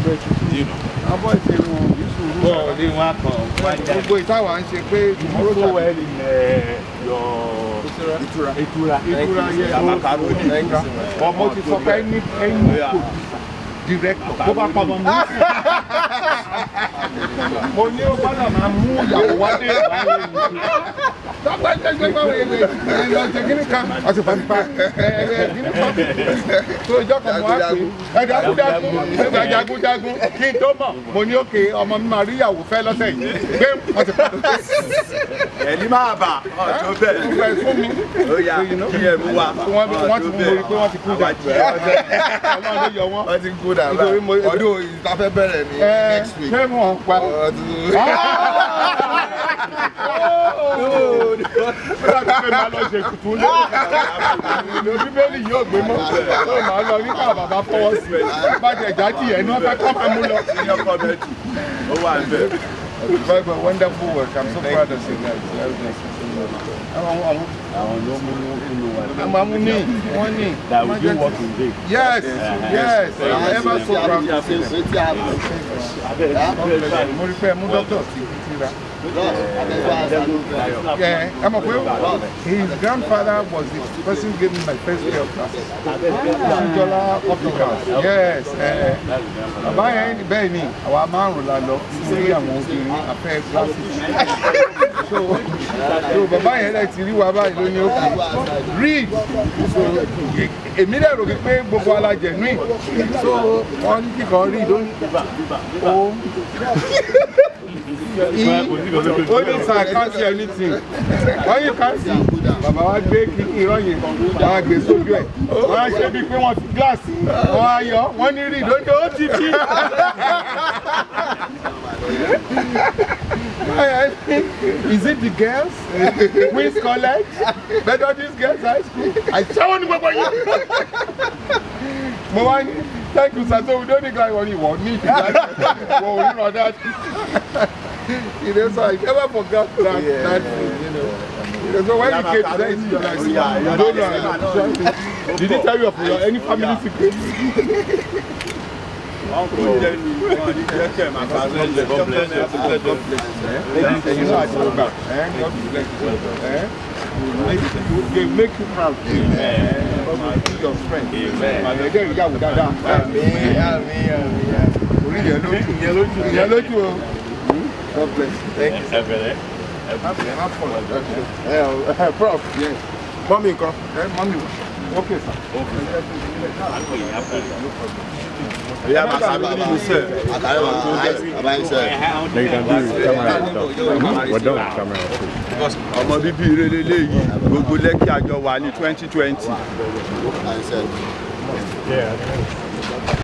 Abọ́ ìṣerun ìṣòro. Bọ́ọ̀ ní wọn kàn wá dá. Gbogbo ìtawà ń ṣe pé tomorrow So shall well in your Ìtura. Ìtura. Ìtura yẹ. Macaroni. Ọmọ ti sọ pé ẹni producer director bó bá pamọ́ mi. Mo ní ó gbọ́dọ̀ máa mú ìyàwó wálé. Dọ́gba jẹ́jẹ́ báwo yẹn lè lọ ṣe kíní kan. Ọ̀sẹ̀ pàṣípà ẹ̀ẹ́ kíní kan. Tó ìjọ kan mo á pè é. Ẹ̀dá jagunjagun ẹ̀dá jagunjagun kí n tó mọ̀. Mo ní òkè ọmọ mi máa rí ìyàwó fẹ́ lọ́sẹ̀ yìí. Gbé wọ́n ti pa. Ẹni máa bà ọ̀tún bẹ́ẹ̀. Ó fẹ́ fún mi. Ó yá kí ẹ mú wa. Wọ́n ti mú orí pé wọ́n ti kú dà. Ọlọ́run ló yọ wọ́n. Wọ́n ti kú dà Nítorí mo- ọdún ìtafẹ́ bẹ̀rẹ̀ ní next week. Ṣé wọ́n pa? Ọdún Ó dàbí pé máa lọ ṣe kùtù lé. Ìlú Bíbélì yóò gbé mọ́. Ó máa lọ ní káwọn bàbá fọwọ́ sí. Bá jẹ jáde ẹ̀ ní wọ́n fẹ́ kọ́ máa mú lọ. Senior comedy. Ó wà ń bẹ̀. Very good, wonderful work. I'm so proud of you guys. Àwọn Àwọn ló mú inú wa. àwọn amúní wọ́n ní. That we do work in big. Yes, yes. I'm ever so proud to see them. Mo rí pé ẹ mú dókítà sí títí ra. Yeah, ẹ mọ̀ pé his grandfather was the person who gave me my first pair of glasses. Ìṣújọlá opticals. Yes. Bàbá yẹn bẹ́ẹ̀ ni àwa márùn-ún la lọ sí àwọn obìnrin afẹ́ glasses. So bàbá yẹn lẹ ti rí wa báyìí ló ní òkè. Read. So èmi dẹ̀ rò pé gbogbo alájẹ̀ nù. So wọ́n ní kíkan read ó ní o E ó ní sir, I can't see anything. When you can't see, bàbá wa gbé kí irọ́ yẹn wọ́n á gbé sójú ẹ̀. Wọ́n á ṣe bíi pé wọ́n fi gíláàsì wọ́n á yọ wọ́n ní rí lójú ó ti fi. Is it the girls? Queen's College? Methodist Girls High School? Àṣàwọ̀ ni gbogbo yìí. Mo wá ní thank you sir, so we don't need glass wọ́n ní ìwọ ní ìdílé wọ́n ò ní rọ̀ that. So I never forgot that thing. So when you came to that, you like, you don't know. Did he tell you of your any family secret? Wọ́n kò jẹ́ ní wọ́n ní jẹ́ kẹ̀ máa bá God bless you. God bless you. You know, I go back. God bless you. They make you proud. Amen. Be your friend. Amen. Ẹ jẹ́ ìyàwó dáadáa. Àmín, àmín, àmín. Orí ìyẹn lójú. Ìyẹn lójú o. God bless you. Thank you. Ẹ bẹ̀rẹ̀. Have fun. Prof. Yes. Mọ́mí nǹkan. Mommy. Okay, sir. Ìyá màkàrú nínú sẹ̀. Àkàrà bàbá yín sẹ́. You can do camera stuff. We're done with camera too. Ọmọ bíbí ire leléyìí gbogbo Lẹ́kì àjọ wà ní 2020. Bàbá yín sẹ́. Yeah.